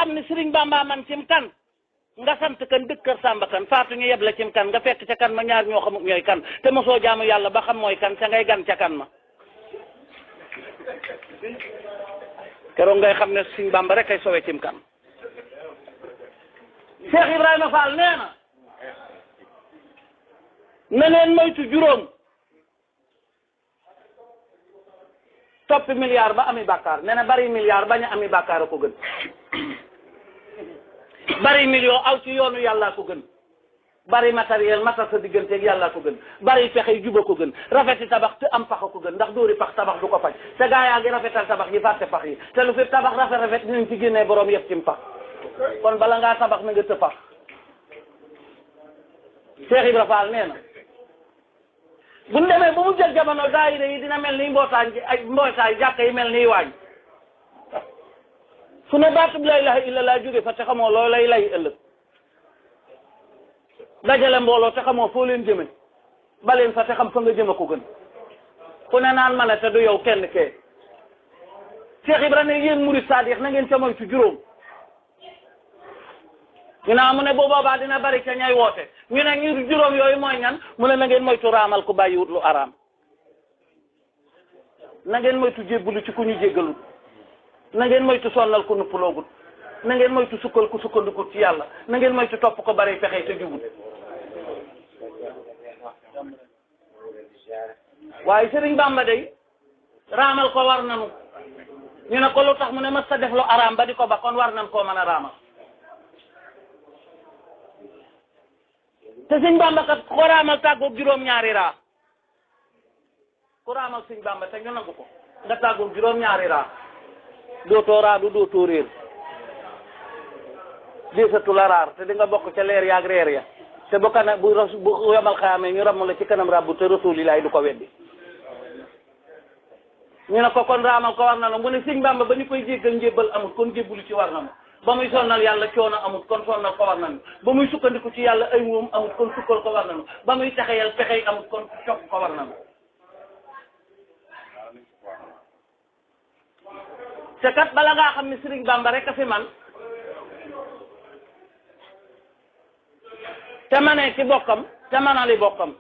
xam ne Sëriñ Bamba man cim kan nga sant kan dëkk kër Samba kan faatu ñu yeb la cim kan nga fekk ca kan ma ñaar ñoo xamut ñooy kan te mosoo jaamu yàlla ba xam mooy kan ca ngay gan ca kan ma keroog ngay xam ne Sëriñ Bamba rek ay sowe cim kan Cheikh Ibrahima Fall nee na leen moytu juróom toppi milliard ba ami bàkkaar nee na bari milliard bañ a ami bàkkaar a ko gën bari million aw ci yoonu yàllaa ko gën bari matériel matal sa digganteeg yàllaa ko gën bari pexe juba ko gën rafeti tabax te am pax a ko gën ndax dóori pax tabax du ko faj te gaa yaa ngi rafetal tabax yi fàtte pax yi te lu fi tabax rafet dinañ ci génnee borom yëpp ci pax kon bala ngaa tabax na nga të pax Cheikh Ibra Fall nee na bu ñu demee ba mu jël jamono daayira yi dina mel ni mbootaay jàkka yi mel ni waañ fu ne baatub la ilaha illallah jóge fa te xamoo loo lay ëllëg dajale mbooloo te xamoo foo leen jëme baleen fa te xam fa nga jëme ko gën ku ne naan ma ne te du yow kenn kee Cheikh Ibra ne yéen murid saadix na ngeen ca moytu juróom ñu naa mu ne bu boobaa dina bari ca ñay woote ñu ne ñu juróom yooyu mooy ñan mu ne na ngeen moytu raamal ku bàyyiwut lu araam na ngeen moytu jébbalu ci ku ñu jéggalut na ngeen moytu sonnal ku nuppaloogut na ngeen moytu sukkal ku sukkandikut ci yàlla na ngeen moytu topp ko bari pexe te jubut waaye Sëriñ Bamba day raamal ko war nanu ñu ne ko lu tax mu ne mas ta def lu araam ba di ko ba kon war nan koo mën a raamal te Sëriñ Bamba kat ko raamal tàggoog juróom-ñaari raa ku raamal Sëriñ Bamba te ñu nangu ko nga tàggoog juróom-ñaari raa dootoo raadu dootoo réer déesatu la raar te di nga bokk ca leer yaag reer ya te bu kana bu yomal xayaamee ñu ramm la ci kanam rabbu te rasulilaay du ko weddi ñu ne ko kon raamal ko war na la mu ne Sëriñ Bamba ba ñu koy jéggal njébbal amut kon jébbulu ci war na ma ba muy sonnal yàlla coono amut kon sonnal ko war nañu ba muy sukkandiku ci yàlla ay woom amut kon sukkal ko war nañu ba muy texeyal pexey amut kon topp ko war nañu te kat bala ngaa xam ne Sëriñ Bamba rek a fi man te manee ci bokkam te manali bokkam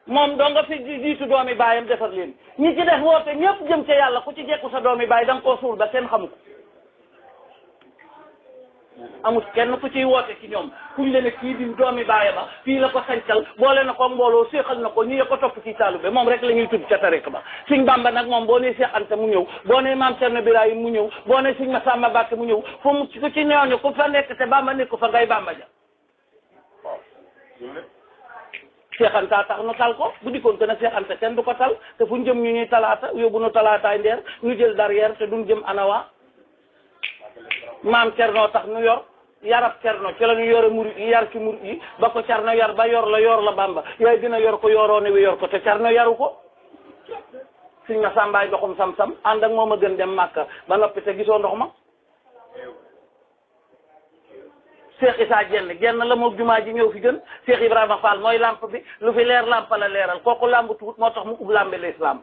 moom doo nga fi jiitu doomi baayam defar leen ñi ci def woote ñëpp jëm ca yàlla ku ci jekku sa doomi baay da nga koo suul ba kenn xamu ko amut kenn ku ciy woote ci ñoom kuñ le ne kii di doomi baay ba fii la ko sancal boole na ko mbooloo séexal na ko ñi ko topp ci taalube moom rek la ñuy tudd ca tarik ba Sëriñ Bamba nag moom boo nee Seex Anta mu ñëw boo nee Maam Cerno Birahim mu ñëw boo nee Sëriñ Masamba Mbàkke mu ñëw fu mu ku ci ñooñu ku fa nekk te Bamba nekk fa ngay Bamba ja Seex Anta tax nu tal ko bu dikkoon te na Seex Anta kenn du ko tal te fu ñu jëm ñu ñuy talaata yóbbu nu talaataay ndeer ñu jël derrière te duñ jëm anawa Maam Cerno tax nu yor yarab Cerno ci la ñu yore murit yi yar ci murit yi ba ko Cerno yar ba yor la Bamba yaay dina yor ko yoroo ne wi yor ko te Cerno yaru ko Sëriñ Masamba doxum sam-sam ànd ak moom a gën dem Màkka ba noppi te gisoo ndox ma Cheikh Issa genn la moom jumaa ji ñëw fi gën Cheikh Ibrahima Fall mooy lamp bi lu fi leer lamp la leeral kooku lamb tuut moo tax mu ub lambe l'islam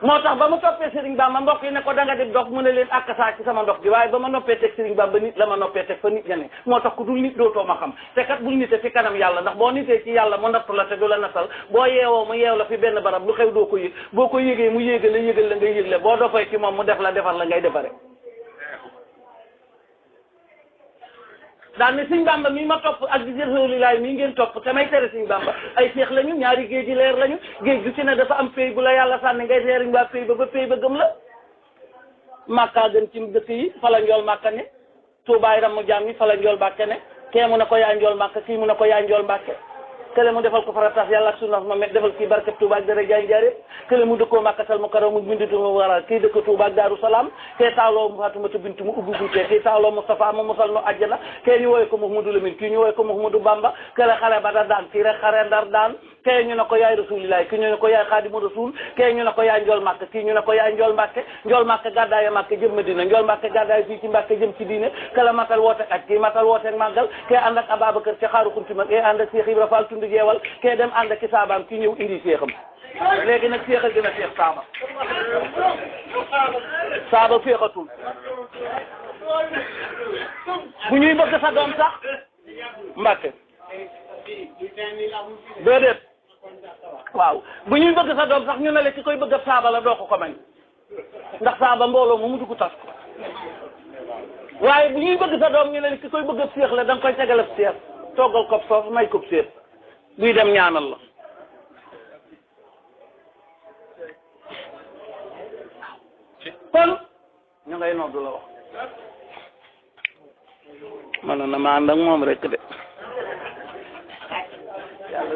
moo tax ba mu toppee Sëriñ Bamba mbokk yi ne ko da nga di dox mu ne leen akkasaa ci sama ndox gi waaye ba ma noppee teg Sëriñ Bamba nit la ma noppee teg fa nit ña ne moo tax ku dul nit dootoo ma xam te kat bul nite fi kanam yàlla ndax boo nitee ci yàlla mu nattu la te du la nattal boo yeewoo mu yeew la fi benn barab lu xew doo ko yëg boo ko yëgee mu yëgal la ngay yëgle boo dofee ci moom mu def la defar la ngay defare daal ne Sëriñ Bamba mii ma topp ak di Rasulilaay mii ngeen topp te may tere Sëriñ Bamba ay seex lañu ñaari géej gi leer lañu géej gu ci ne dafa am pay bu la yàlla sànni ngay leeriñ waa pay ba pay ba gëm la Màkka gën ci dëkk yi fa la njool Màkka ne Tuubaay ramu jaam yi fa la njool Mbàkke ne kee mu ne ko yaa njool Màkka kii mu ne ko yaa njool Mbàkke kële mu defal ko farataas yàlla ak sunna ma met defal kii barkeb Tuuba ak dara jaay jaare kële mu dëkkoo Màkkatal mu karaw mu binditu mu waral kii dëkk Tuuba ak Daaru Salaam kee taaloo mu Faatumata bintu mu ubbi buntee kii taaloo Mustafa mu musal nu àjjana kee ñu wooye ko Muhammadu Lamin kii ñu wooye ko Muhammadu Bamba kële xare Badar daan kii rek xare Ndar daan kee ñu ne ko yaay Rasulilaay kii ñu ne ko yaay Xaadimu Rasuul kee ñu ne ko yaay njool Màkka kii ñu ne ko yaay njool Mbàkke njool Màkka gàddaaya Màkka jëm Madina njool Màkka gàddaaya fii ci Mbàkke jëm ci diine kële matal woote ak kii matal woote ak màggal kee ànd ak Ababacar ci xaaru kunti ma kee ànd ak Cheikh Ibra Fall tund jeewal kee dem ànd ak saabaam ki ñëw indi seexam léegi nag féex a gën a féex saaba féexatul bu ñuy bëgg sa doom sax Mbàkke déedéet waaw bu ñuy bëgg sa doom sax ñu ne la ci koy bëgg saaba la doo ko may ndax saaba mbooloo mu dugg tas ko waaye bu ñuy bëgg sa doom ñu ne la ci koy bëgg séex la da nga koy tegal séex toggal ko soos may ko séex buy dem ñaanal la kon ñu ngay noddu la wax man na ma ànd ak moom rek de yàlla